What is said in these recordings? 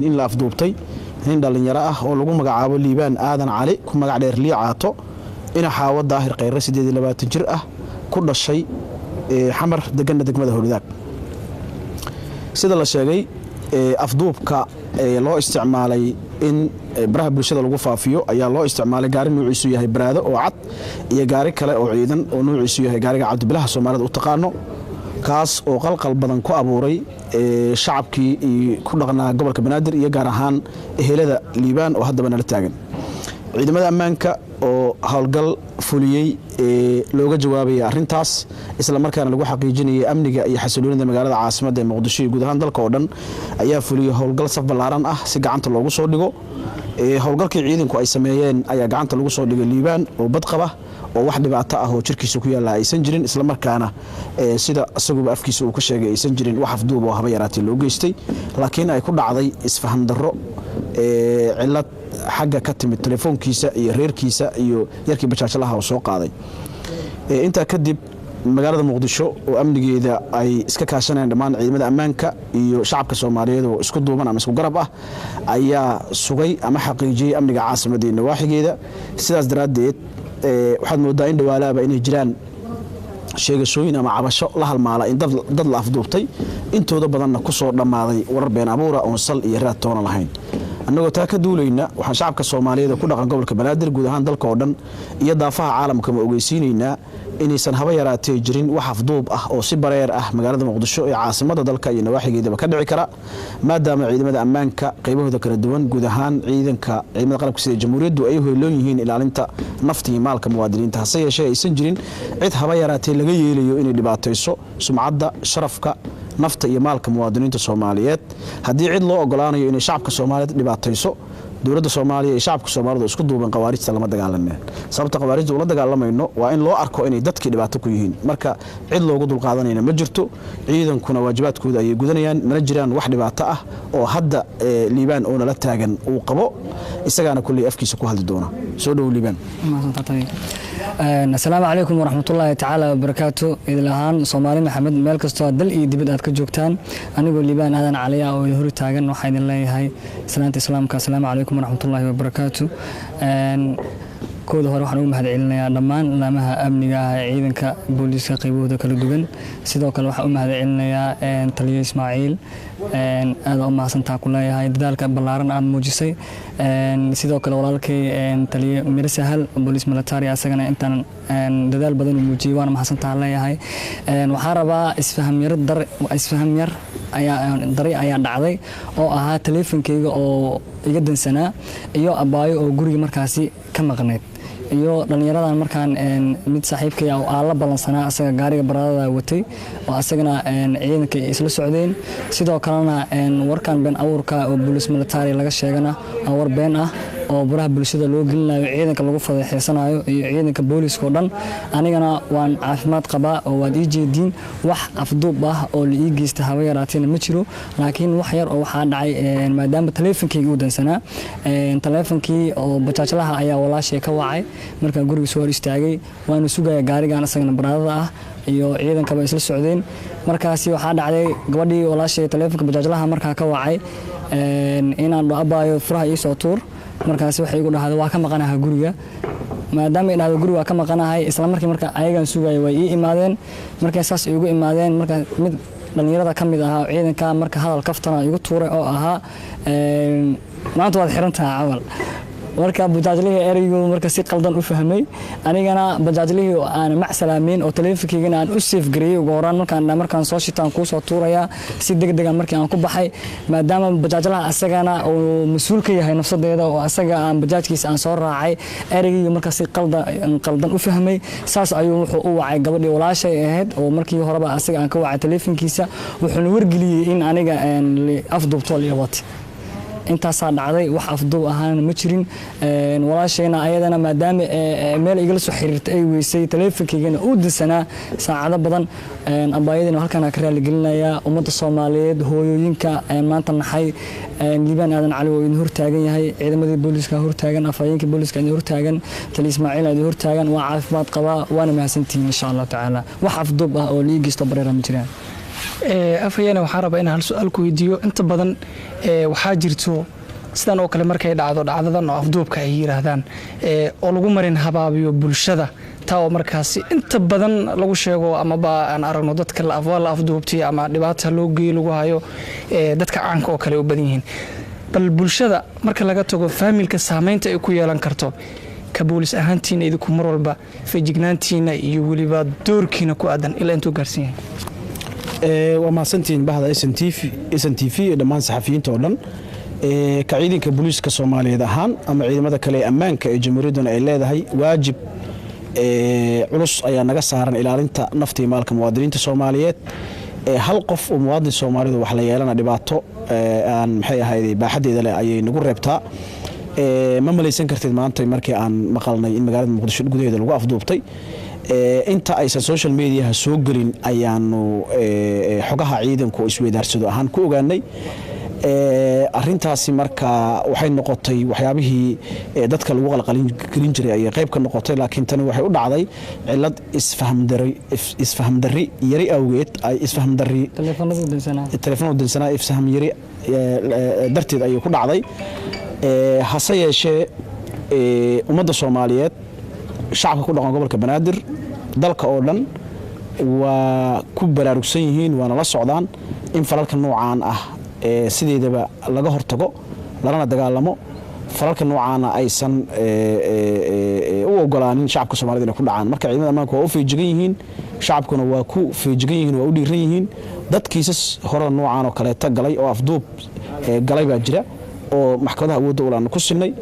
In la afduubtay nin dhallinyaro ah oo lagu magacaabo Liibaan Aadan Cali, ku magac dheer Liicaato, ina Xaawo Daahir Khayre, 28 jir ah, ku dhashay Xamar, deganna degmada Howlwadaag. Sida la sheegay, afduubka loo isticmaalay in baraha bulshada lagu faafiyo ayaa loo isticmaalay gaari nuuciisu yahay Baraado oo cad iyo gaari kale oo ciidan oo nuuciisu yahay gaariga Cabdibilaha Soomaalida u taqaano, kaas oo qalqal badan ku abuuray shacabkii ku dhaqnaa gobolka Banaadir iyo gaar ahaan ehelada Liibaan oo haddaba nala taagan. Ciidamada ammaanka oo howlgal fuliyey looga jawaabaya arrintaas, isla markaana lagu xaqiijinayay amniga iyo xasiloonida magaalada caasimadda ee Muqdisho iyo guud ahaan dalka oo dhan, ayaa fuliyey howlgal saf ballaaran ah si gacanta loogu soo dhigo. Howlgalkii ciidanku ay sameeyeen ayaa gacanta lagu soo dhigay Liibaan oo bad qaba, oo wax dhibaato ah oo jirkiisa ku yaalla aysan jirin, isla markaana sida isaguba afkiisa uu ka sheegay aysan jirin wax afduub oo haba yaraatee loo geystay, laakiin ay ku dhacday isfaham darro, cilad xagga ka timid telefoonkiisa iyo reerkiisa iyo yarkii bajaajlaha oo soo qaaday. Intaa kadib, magaalada Muqdisho oo amnigeeda ay iska kaashanayaan dhammaan ciidamada ammaanka iyo shacabka Soomaaliyeed oo isku duuban ama isku garab ah ayaa sugay ama xaqiijiyey amniga caasimadda iyo nawaaxigeeda. Sidaas daraaddeed, waxaad moodaa in dhawaalaaba inay jiraan sheegashooyin ama cabasho la halmaala in dad la afduubtay, intooda badanna ku soo dhammaaday warar been abuura oon sal iyo raad toona lahayn. Annagoo taa ka duulayna, waxaan shacabka Soomaaliyeed oo ku dhaqan gobolka Banaadir, guud ahaan dalka oo dhan iyo daafaha caalamkama ogeysiinaynaa inaysan haba yaraatee jirin wax afduub ah oo si bareer ah magaalada Muqdisho ee caasimada dalka iyo nawaaxigeedaba ka dhici kara, maadaama ciidamada ammaanka qaybahooda kala duwan, guud ahaan ciidanka ciidamada qalabka sida Jamhuuriyaddu, ay hoyloon yihiin ilaalinta nafta iyo maalka muwaadiniinta. Hase yeeshee, aysan jirin cid haba yaraatee laga yeelayo inay dhibaatayso sumcadda, sharafka, nafta iyo maalka muwaadiniinta Soomaaliyeed. Haddii cid loo ogolaanayo inay shacabka Soomaaliyeed dhibaatayso, dowladda Soomaaliya iyo shacabka Soomaalida isku duuban khawaarijta lama dagaalameen. Sababta khawaarijta ula dagaalamayno waa in loo arko inay dadkii dhibaato ku yihiin. Marka cid loogu dulqaadanayna ma jirto, ciidankuna waajibaadkooda ayay gudanayaan, mana jiraan wax dhibaato ah oo hadda Liibaan oo nala taagan uu qabo. Isagaana kulley afkiisa ku hadli doona. Soo dhow, Liibaan. Asalaamu calaykum waraxmatullaahi tacaala wabarakaatu. Idil ahaan Soomaali Maxamed, meel kastoo dal iyo dibad aad ka joogtaan, anigoo Liibaan Aadan Caliya oo idin hor taagan, waxaa idin leeyahay salaanta Islaamka: asalaamu calaykum waraxmatullaahi wabarakaatu. Kooda hore waxaan ugu mahad celinayaa dhammaan laamaha amniga ah ee ciidanka booliiska qaybahooda kala duwan. Sidoo kale waxaan u mahad celinayaa taliyo Ismaaciil. Aada u mahadsantaa ku leeyahay dadaalka ballaaran aad muujisay. Sidoo kale walaalkay taliyo Miro Sahal, booliis military, asagana intaan dadaal badan uu muujiyey, waana mahadsantaa leeyahay. Waxaan rabaa isfaham yar ayaa dari ayaa dhacday oo ahaa taleefankayga oo iga dansanaa iyo abaayo oo guriga markaasi ka maqnayd iyo dhallinyaradan markaan mid saaxiibkay oo aan la ballansanaa, asaga gaariga Baraadada watay oo asagana ciidanka ay isla socdeen. Sidoo kalena warkan been abuurka oo booliis military laga sheegana waa war been ah oo baraha bulshada loo gelinayo, ciidanka lagu fadeexeysanayo iyo ciidanka booliiska oo dhan. Anigana waan caafimaad qabaa oo waad ii jeediin. Wax afduub ah oo la ii geysta haba yaraateena ma jiro, laakiin wax yar oo waxaa dhacay maadaama taleefonkayga uu dansanaa, taleefonkii oo bajaajlaha ayaa walaashay ka wacay markaan guriga soo hor istaagay, waana sugaya gaarigan asagana Baraadada ah iyo ciidankaba isla socdeen. Markaasi waxaa dhacday gabadhii walaashay taleefonka bajaajlaha markaa ka wacay inaan dho: "Abaayo, furaha iisoo tuur." Markaasi waxay igu dhahday: "Waa ka maqanaha guriga." Maadaama ay dhahdo guriga waa ka maqanahay, isla markii marka ayagan sugaya way ii imaadeen. Markay saas iigu imaadeen, marka mid dhallinyarada ka mid ahaa ciidanka marka hadal kaftana igu tuuray oo ahaa "Maanta waad xiran tahay" camal. Marka bajaajlihii ereygu marka si qaldan u fahmay, anigana bajaajlihii aan macsalaameyn oo taleefonkaygana aan u save gareeyey ugu horaan markaan soo shitaan kuusoo tuurayaa, si deg degan markii aan ku baxay, maadaama bajaajlaha asagana uu mas-uul ka yahay nafsadeeda oo asaga aan bajaajkiisa aan soo raacay, ereygii marka si qaldan u fahmay. Saas ayuu wuxuu u wacay gabadhii walaashay ahayd oo markii horeba asaga aan ka wacay taleefonkiisa, wuxuuna wargeliyey in aniga afduubtool iyo wate. Intaasaa dhacday, wax afduub ahaana ma jirin. Walaashayna ayadana maadaama meel igala soo xiriirtay ay weysay, taleefonkaygana uu dansanaa saacado badan, abaayadina halkaan ka raaligelinayaa. Ummadda Soomaaliyeed, hooyooyinka maanta naxay, Liibaan Aadan Cali oo idin hortaagan yahay, ciidamadii booliiska hortaagan, afhayeenkii booliiska idin hortaagan, tali Ismaaciil idin hortaagan, waa caafimaad qabaa, waana mahadsantihiin insha Allahu tacaala. Wax afduub ah oo lii geysto bareera ma jiraan. Afhayeene, waxaan rabaa inaan hal su-aal ku weydiiyo. Inta badan waxaa jirto sidan oo kale markay dhacdo dhacdadan oo afduubka ay yiraahdaan oo lagu marin habaabiyo bulshada, taa oo markaasi inta badan lagu sheego amaba aan aragno dadka waa la afduubtay ama dhibaata loo geeyo lagu hayo, dadka caanka oo kale u badan yihiin. Bal bulshada marka laga tago faamilka, saameynta ay ku yeelan karto, ka boolis ahaantiina idinku mar walba feejignaantiina iyo weliba doorkiina ku aadan ilaa intuu gaarsan yahay? Waa mahadsantihiin bahda SNTV iyo dhammaan saxafiyiinta oo dhan. Ka ciidanka booliiska Soomaaliyeed ahaan ama ciidamada kale ee ammaanka ee jamhuuriyadduna ay leedahay, waajib culus ayaa naga saaran ilaalinta nafta iyo maalka muwaadiniinta Soomaaliyeed. Hal qof oo muwaadin Soomaalidu wax la yeelana dhibaato aan maxay ahayd baaxaddeeda leh ayay nagu reebtaa. Ma malaysan kartid maanta markii aan maqalnay in magaalada Muqdisho gudaheeda lagu afduubtay, inta aysan social mediaha soo gelin ayaanu xogaha ciidanku isweydaarsado ahaan ku ogaanay arintaasi. Marka waxay noqotay waxyaabihii dadka lagu qalqalin gelin jiray ayay qayb ka noqotay, laakiin tani waxay u dhacday cilad isfahamdarri yari awgeed ay isfahamdarri telefoonadu dansanaa, isfaham yari darteed ayay ku dhacday. Hase yeeshee ummadda Soomaaliyeed, shacabka ku dhaqan gobolka Banaadir, dalka oo dhan waa ku baraarugsan yihiin, waana la socdaan in falalka noocaan ah sideedaba laga hortago lalana dagaalamo, falalka noocaana aysan u ogolaanin shacabka Somalida inay ku dhacaan. Marka ciidamada ammaanka waa u feejigan yihiin, shacabkuna waa ku feejigan yihiin, waa u dhiiran yihiin. Dad kiisas hore noocaan oo kaleeta galay oo afduub galay baa jira oo maxkamadaha awoodda ul aanu ku signay.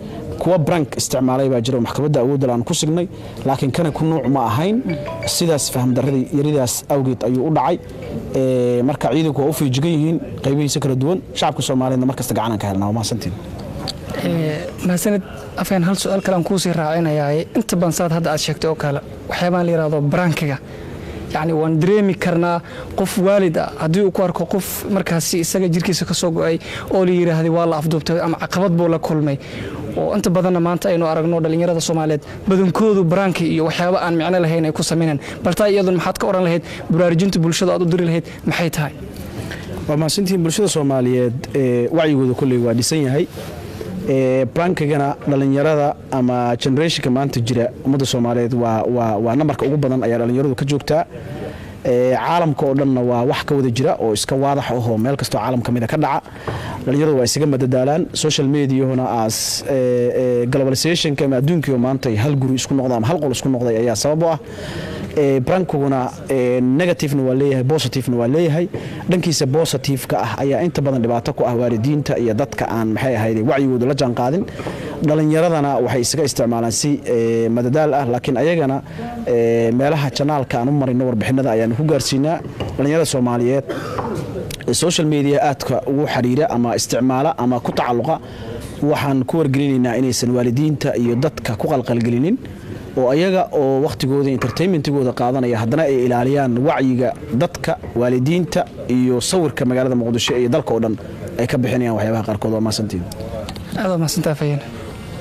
Kuwa prank isticmaalay baa jira oo maxkamadda awoodda aanu ku signay, laakiin kana ku nuuc ma ahayn. Sidaas fahamdarradii yaridaas awgeed ayuu u dhacay. Marka ciidanku waa u feejigan yihiin qaybihiisa kala duwan, shacabka Soomaaliyeedna markasta gacanaan ka helnaa. Waa mahadsantiin. Mahadsanid, afeen. Hal su-aal kale aan kuusii raacinayaa. Inta badan saad hadda aad sheegtay oo kale, waxyaabaan la yidhahdo prankiga, yacni waan dareemi karnaa qof waalid ah haddii uu ku arko qof markaasi isaga jirkiisa ka soo go'ay oo la yidhaahday waa la afduubtay ama caqabad buu la kulmay, oo inta badanna maanta aynu aragno dhallinyarada Soomaaliyeed badankoodu pranki iyo waxyaabo aan micno lahayn ay ku samaynaan. Bal taa iyadun maxaad ka odhan lahayd? Baraarujinta bulshada aad u diri lahayd maxay tahay? Waa mahadsantihiin. Bulshada Soomaaliyeed wacyigooda kolley waa dhisan yahay. Prankigana dhallinyarada ama generationka maanta jira ummadda Soomaaliyeed waa nambarka ugu badan ayaa dhallinyaradu ka joogtaa. Caalamka oo dhanna waa wax ka wada jira oo iska waadax ahoo meel kastoo caalam ka mida ka dhaca. Dhallinyaradu waa isaga madadaalaan. Social mediahuna as globalizationka ama adduunkii maanta hal guri isku noqda ama hal qol isku noqday ayaa sabab u ah. Prankiguna negativena waa leeyahay, positivena waa leeyahay. Dhankiisa positive-ka ah ayaa inta badan dhibaato ku ah waalidiinta iyo dadka aan maxay ahayd wacyigooda la jaan qaadin. Dhalinyaradana waxay isaga isticmaalaan si madadaal ah, laakiin ayagana meelaha channelka aan u marino warbixinada ayaanu ku gaarsiinaa. Dhalinyarada Soomaaliyeed social media aadka ugu xiriira ama isticmaala ama ku tacalluqa, waxaan ku wargelinaynaa inaysan waalidiinta iyo dadka ku qalqalgelinin, oo ayaga oo wakhtigooda entertainmentigooda qaadanaya haddana ay ilaaliyaan wacyiga dadka, waalidiinta iyo sawirka magaalada Muqdisho iyo dalka oo dhan ay ka bixinayaan waxyaabaha qaarkood. Waa mahadsantiin. Aad waa mahadsantaa, Afhayeen.